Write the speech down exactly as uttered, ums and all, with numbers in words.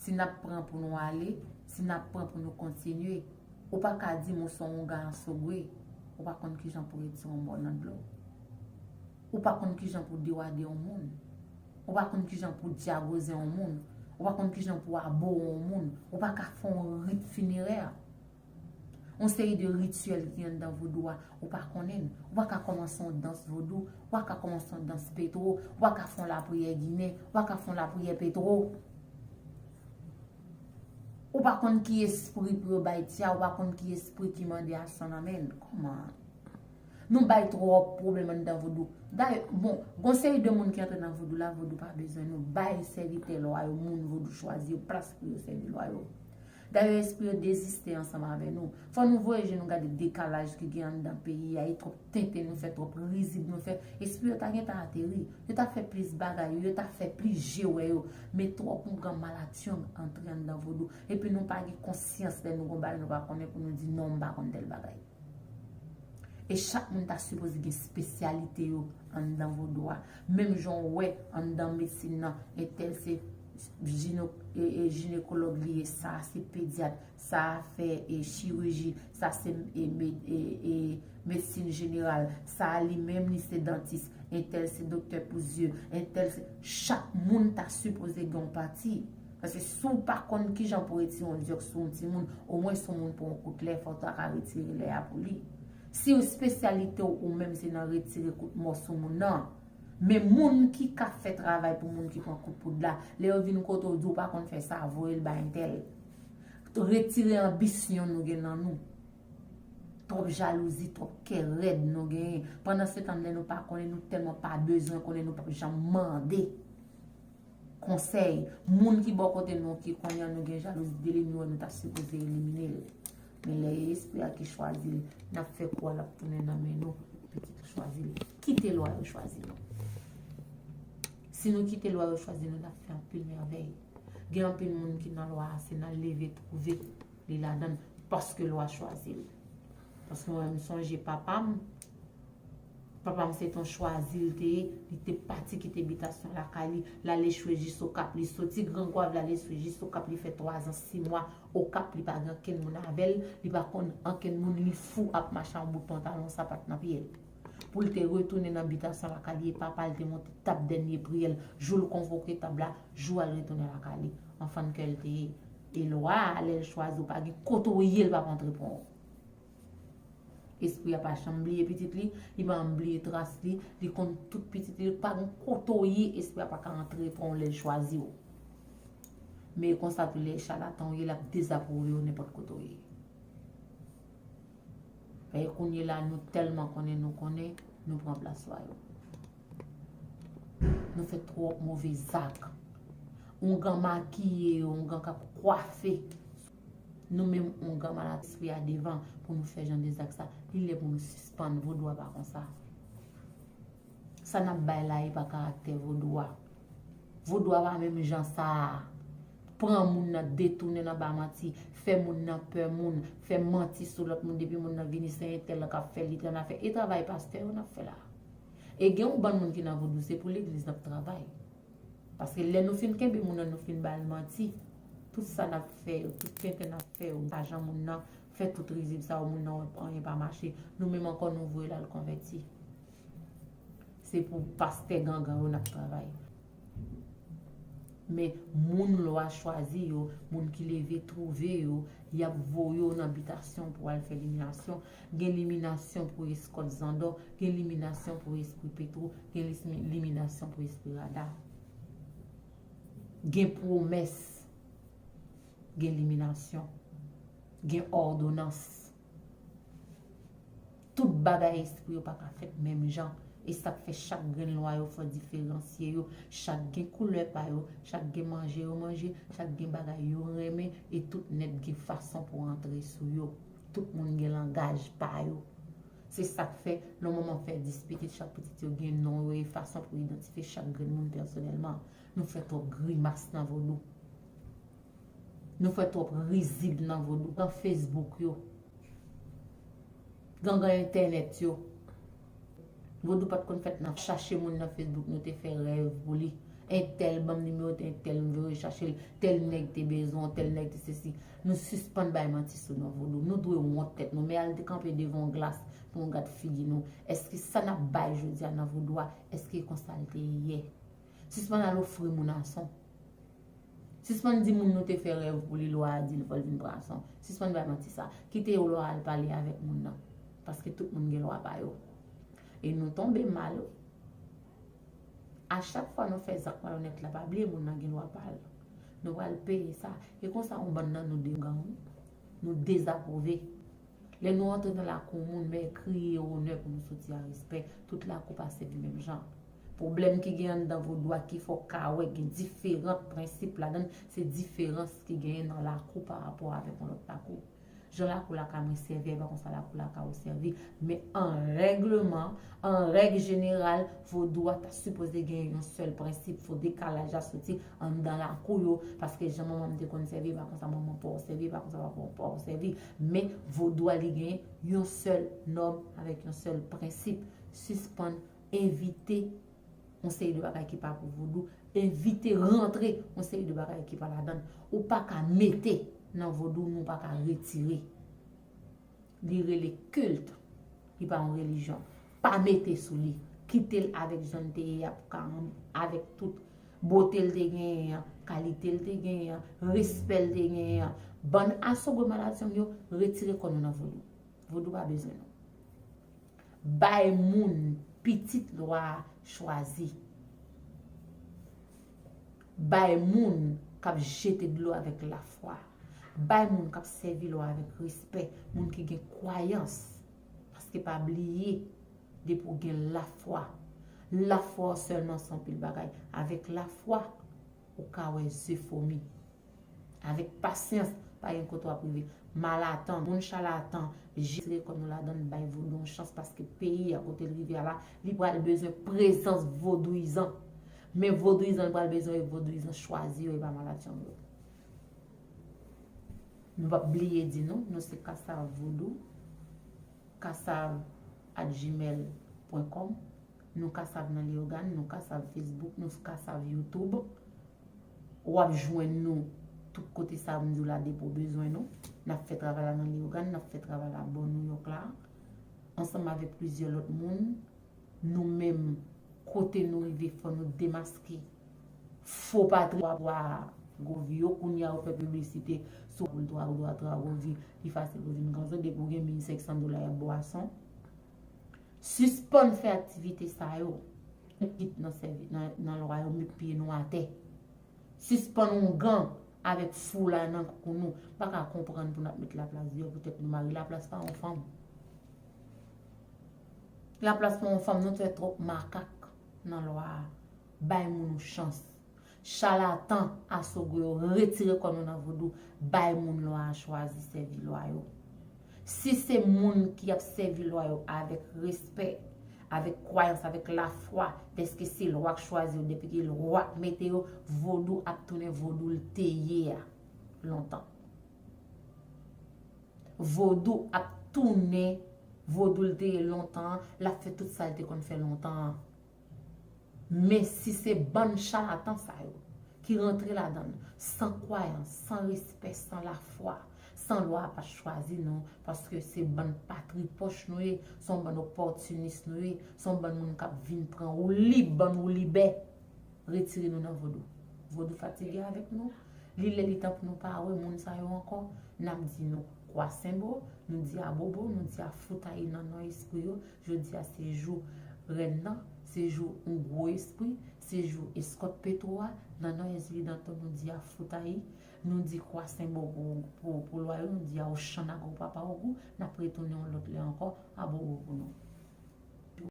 Si n ap pran pou nou ale, si n ap pran pou nou kontinye, ou pa ka di m ou se yon oungan asogwe, ou pa konn kijan pou retire yon mò nan dlo. Ou pa konn kijan pou dewade yon moun. Ou pa konn kijan pou dyagoze yon moun. Ou pa konn kijan pou abo yon moun. Ou pa ka fè yon rit finerè. Yon seri de rityèl ki anndan vodou a, ou pa konnen l. Ou pa ka kòmanse yon dans vodou, ou pa ka kòmanse yon dans petwo, ou pa ka fè yon lapriyè ginen, ou pa ka fè yon lapriyè petwo. Ou pa konn ki espri pou yo bay ti a, ou pa konn ki espri ki mande a san nan men l. Kòman? Nou bay twòp pwoblèm anndan vodou. Dayè, bon, gon seri de moun ki antre nan vodou la, vodou pa bezwen nou. Bay sèvitè lwa yo, moun vodou chwazi yo, plas pou yo sèvi lwa yo. Dayè, espri yo deziste ansanm avè nou. Fò nou voye je nou gade dekalaj ki gen anndan peyi a, e twòp tenten nou fè, twòp rizib nou fè. Espri yo ta gentan ateri. Yo ta fè plis bagay yo, yo ta fè plis je wè yo. Men twòp oungan malatchong antre anndan vodou. Epi nou pa gen konsyans lè nou gon bagay nou pa konnen pou nou di non, m pa konn tèl bagay. E chak moun ta sipoze gen espesyalite yo anndan vodou a. Menm jan w wè anndan medsin nan, entèl se jino- e- e jinekològ li ye, sa a se pedyat, sa a fè e chiriji, sa se e, me- e- e medsin jeneral, sa a li menm li se dantis, entèl se doktè pou zye, entèl se, chak moun ta sipoze gen yon pati. Paske si w pa konn kijan pou retire yon dyòk sou yon timoun, omwen si yon moun pran yon kout lè, fò w ta ka retire lè a pou li. Si w espesyalite w ou menm se nan retire kout mò sou moun nan, men moun ki ka fè travay pou moun ki pran kout poud la, lè yo vin kote w di w pa konn fè sa, voye l bay entèl. Retire anbisyon nou gen nan nou. Twòp jalouzi, twòp kè rèd nou genyen. Pandan se tan lè nou pa konnen, nou tèlman pa bezwen konnen, nou p ap janm mande konsèy. Moun ki bò kote nou ki konnen nou gen jalouzi de li, nou wè nou ta sipoze elimine l. Men lè e espri a ki chwazi l, n ap fè kou a l ap tounen nan men nou. Pitit ou chwazi l. Kite lwa yo chwazi nou. Si nou kite lwa yo chwazi nou, n ap fè anpil mèvèy. Gen anpil moun ki nan lwa a, se nan leve twouve li ladan l, paske lwa chwazi l. Paske mwen, m sonje papa m, papa m se t on chwazi l te ye, li te pati kite bitasyon lakay li, l al echwe jis Okap, li soti Gran Gwav, l al echwe jis Okap, li fè twa zan sis mwa Okap, li pa gen ankenn moun avè l, li pa konn ankenn moun, li fou ap mache ak bout pantalon, sapat nan pye l. Pou l te retounen nan bitasyon lakay li, e papa l te monte tab dènye priyè l, jou l konvoke tab la, jou a l retounen lakay li. Anfan kè l te ye. E lwa a, lè l chwazi w, pa gen kote w ye, l p ap antre pran w. Espri a pa janm bliye pitit li, li pa janm bliye tras li, li konn tout pitit li, pa gen kote w ye, espri a pa ka antre pran w lè l chwazi w. Men e konsa tou lè e chalatan w ye, l ap dezapwouve w nenpòt kote w ye. E kounye la, nou tèlman konnen nou konnen, nou pran plas lwa yo. Nou fè twòp move zak. Oungan makiye yo, oungan k ap kwafe. Nou menm oungan malad espri a devan pou nou fè jan de zak sa. Li lè pou nou sispann, vodou a pa konsa. Sa n ap bay la, e pa karaktè vodou a. Vodou a pa menm jan sa a. Pran moun nan, detounen nan ba manti, fè moun nan pè moun, fè manti sou lòt moun, depi moun nan vini se entèl k ap fè li, li t annafè. E travay pastè yo n ap fè la. E gen yon bann moun ki nan vodou, se pou legliz n ap travay. Paske lè nou fin kenbe moun nan, nou fin ba l manti, tout sa n ap fè yo, tout tenten n ap fè yo, lajan moun nan, fè tout rizib sa yo, moun nan wè anyen pa mache, nou menm ankò nou voye l al konvèti. Se pou pastè gangan yo n ap travay. Men moun lwa chwazi yo, moun ki leve twouve yo, y ap voye w nan bitasyon pou w al fè liminasyon. Gen liminasyon pou eskòt zandò, gen liminasyon pou espri petwo, gen lis- liminasyon pou espri rada. Gen pwomès, gen liminasyon, gen òdonans. Tout bagay espri yo pa ka fèt menm jan. E sa k fè chak grenn lwa yo fò diferansye yo. Chak gen koulè pa yo, chak gen manje yo manje, chak gen bagay yo renmen, e tout nèt gen fason pou antre sou yo. Tout moun gen langaj pa yo. Se sa k fè, lè yon manman fè dis pitit, chak pitit yo gen non yo e fason pou idantifye chak grenn moun pèsonèlman. Nou fè twòp grimas nan vodou. Nou fè twòp rizib nan vodou. Nan Facebook yo. Gangan entènèt yo. Vodou pa t konn fèt nan chache moun nan Facebook, nou te fè rèv pou li. Entèl ban m nimewo entèl, m voye chache l, tèl nèg te bezwen w, tèl nèg te sesi. Nou sispann bay manti sou non vodou. Nou dwe wont tèt nou. Men al te kanpe devan yon glas pou nou gad figi nou. Èske sa n ap bay jodi a nan vodou a, èske konsa l te ye? Sispann al ofri moun ason. Sispann di moun nou te fè rèv pou li, lwa a di l fò l vin pran ason. Sispann bay manti sa. Kite lwa a al pale avèk moun nan. Paske tout moun gen lwa pa yo. E nou tonbe mal, wi. A chak fwa nou fè zak malonèt la, pa bliye moun nan gen lwa pa l. Nou pral peye sa. E konsa, yon bann nan nou degang, nou dezapwouve. Lè nou antre nan lakou moun, men kriye onè pou nou soti a respè. Tout lakou pa sèvi menm jan. Pwoblèm ki gen anndan vodou a ki fè w ka wè gen diferan prensip ladan l, se diferans ki genyen nan lakou pa rapò avèk yon lòt lakou. Jan lakou lakay mwen sèvi a, e pa konsa lakou lakay ou sèvi. Men an règleman, an règ jeneral, vodou a ta sipoze gen yon sèl prensip, fo dekalaj la soti anndan lakou yo, paske jan manman m te konn sèvi, e pa konsa manman pa w sèvi, e pa konsa papa w pa w sèvi. Men vodou a li gen yon sèl nòm avèk yon sèl prensip. Sispann envite yon seri de bagay ki pa pou vodou, envite rantre yon seri de bagay ki pa ladan l. Ou pa ka mete nan vodou, men w pa ka retire. Li rele kilt, li pa yon relijyon. Pa mete sou li. Kite l avèk jan l te ye a pou ka ann-, avèk tout bote l te genyen an, kalite l te genyen an, respè l te genyen an. Bann asogwe maladyanm yo, retire kò nou nan vodou. Vodou pa bezwen nou. Bay moun pitit lwa a chwazi. Bay moun k ap jete dlo avèk lafwa. Bay moun k ap sèvi lwa avèk respè. Moun ki gen kwayans. Paske pa bliye, depi w gen lafwa, lafwa w sèlman se anpil bagay. Avèk lafwa, ou ka wè ze fomi. Avèk pasyans, pa gen kote w ap rive. Malatan, moun chalatan, jis rekò nou ladan l, bay vodou yon chans paske peyi a kote l rive a la, li pral bezwen prezans vodouyizan. Men vodouyizan li pral bezwen e vodouyizan chwazi yo, e pa maladyanm yo. Nou p ap bliye di nou, nou se Kasav Vodou, kasav at gmail pwen kòm. Nou Kasav nan Leyogàn, nou Kasav Facebook, nou Kasav YouTube. W ap jwenn nou tout kote sa m di w la depi w bezwen nou. N ap fè travay la nan Leyogàn, n ap fè travay la bò Nouyòk la, ansanm avèk plizyè lòt moun. Nou menm, kote nou rive, fò nou demaske fo patwon a Govi yo. Kounye a, yo fè piblisite sou pou twa, twa, twa Govi, li fasil pou vin ganzo, depi w gen mil senk san dola y ap bwason. Sispann fè aktivite sa yo. Kit nan sèvi, nan, nan lwa yo, met pye nou atè. Sispann ongan avèk foula nan kou nou. Pa ka konprann pou n ap met laplas deyò poutèt nou mari. Laplas pa yon fanm. Laplas pa yon fanm, nou fè twòp makak nan lwa a. Bay moun yon chans. Chalatan, asogwe yo, retire kò nou nan vodou, bay moun lwa a chwazi sèvi lwa yo. Si se moun ki ap sèvi lwa yo avèk respè, avèk kwayans, avèk lafwa, dèske se lwa k chwazi yo, depi ke lwa k mete yo, vodou ap tounen vodou l te ye a lontan. Vodou ap tounen vodou l te ye lontan an, l ap fè tout sa l te konn fè lontan an. Men si se bann chalatan sa yo ki rantre ladan l, san kwayans, san respè, san lafwa, san lwa a pa chwazi nou, paske se bann patri pòch nou ye, se yon bann opòtinis nou ye, se yon bann moun k ap vin pran woulib, bann woulibè. Retire nou nan vodou. Vodou fatige avèk nou. Li lè li tan pou nou pa wè moun sa yo ankò. N ap di nou kwa senbo, nou di abobo, nou di afoutayi nan non espri yo. Jodi a se jou rèn nan, se jou yon gwo espri, se jou eskòt petwo a. Nan non Ezili Danto, nou di afoutayi, nou di kwa senbo pou, pou, pou lwa yo, nou di a ochann a gwo papa ogou, n ap retounen yon lòt lè ankò, abobo pou nou.